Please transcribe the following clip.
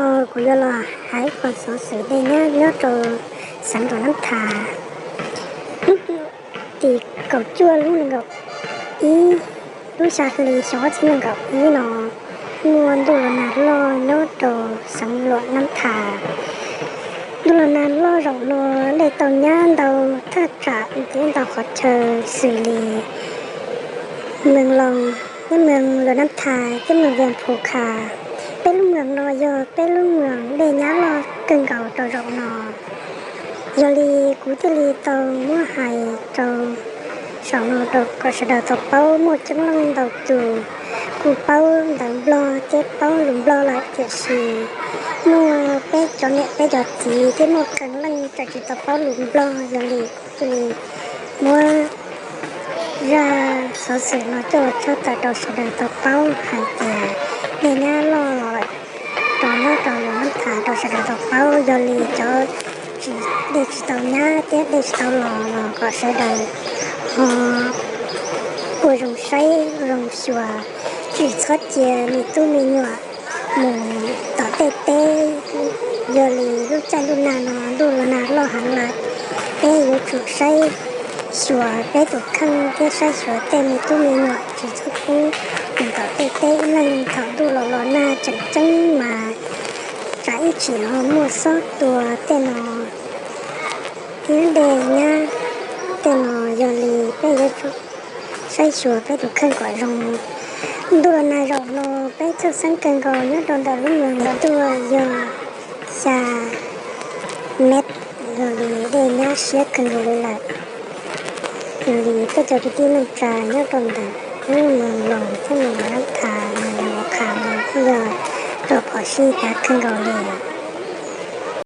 Kuv yuav los hais qhov xov xwm dej nyab nyob rau xeev Luam Nab Thas. Tim kaum cuaj lub nees nkaum ib, lub xya hli xyoo ob txhiab nees nkaum ib no, muaj ntuj los nag loj nyob rau xeev Luam Nab Thas. Ntuj los nag loj zaum no dej tau nyab ntau thaj tsam ntiav ntau qhov chaw xws li Mees Loos, thiab Mees Luam Nab Thas, thiab Mees Vias Phus Khas. Peb lub mees no yog peb lub mees dej nyab loj kawg nkaus rau zaum no. Yog li kuv thiaj li tau muab hais rau saum no rau kom sawv daws tau paub. Muaj coob leej ntau tus kuj paub ntawv Nplog thiab paub lus Nplog lawm, tiam sis muaj peb cov niam peb cov txiv thiab muaj qee leej tseem tsis tau paub lus Nplog. Yog li kuv thiaj li muab zaj xov xwm no coj los tshaj tawm rau sawv daws tau paub hais tias dej nyab loj los rau nyob rau Luam Nab Thas rau sawv daws tau paub. Yog li cov dej tsis tau nyab thiab dej tsis tau los los kom sawv daws ho ua zoo saib zoo xyuas, tsis txhob cia me tub me nyuam mus tom tej teb. Yog li lub caij ntuj nag no ntuj los nag loj heev lawm, peb yuav tsum saib xyuas peb tus kheej thiab saib xyuas tej me tub me nyuam tsis txhob pub mus tom tej teb. Ib leeg thaum ntuj los los nag tseem ceeb mas tsam ib chim ho muaj xob tua tej no thiab dej nyab tej no. Yog li peb yuav tsum saib xyuas peb tus kheej kom zoo. Ntuj los nag zaum no peb txhawj xeeb kawg nkaus nyob rau ntawm lub mees no tuaj yog xya mev, yog li dej nyab siab kawg nkaus li lawm. Yog li peb cov kwv tij neej tsa nyob rau ntawm lub Mees Loos thiab Mees Nab Thas, Mees Vias Phus Khas no kuj yog raug phom sij tav kawg nkaus li.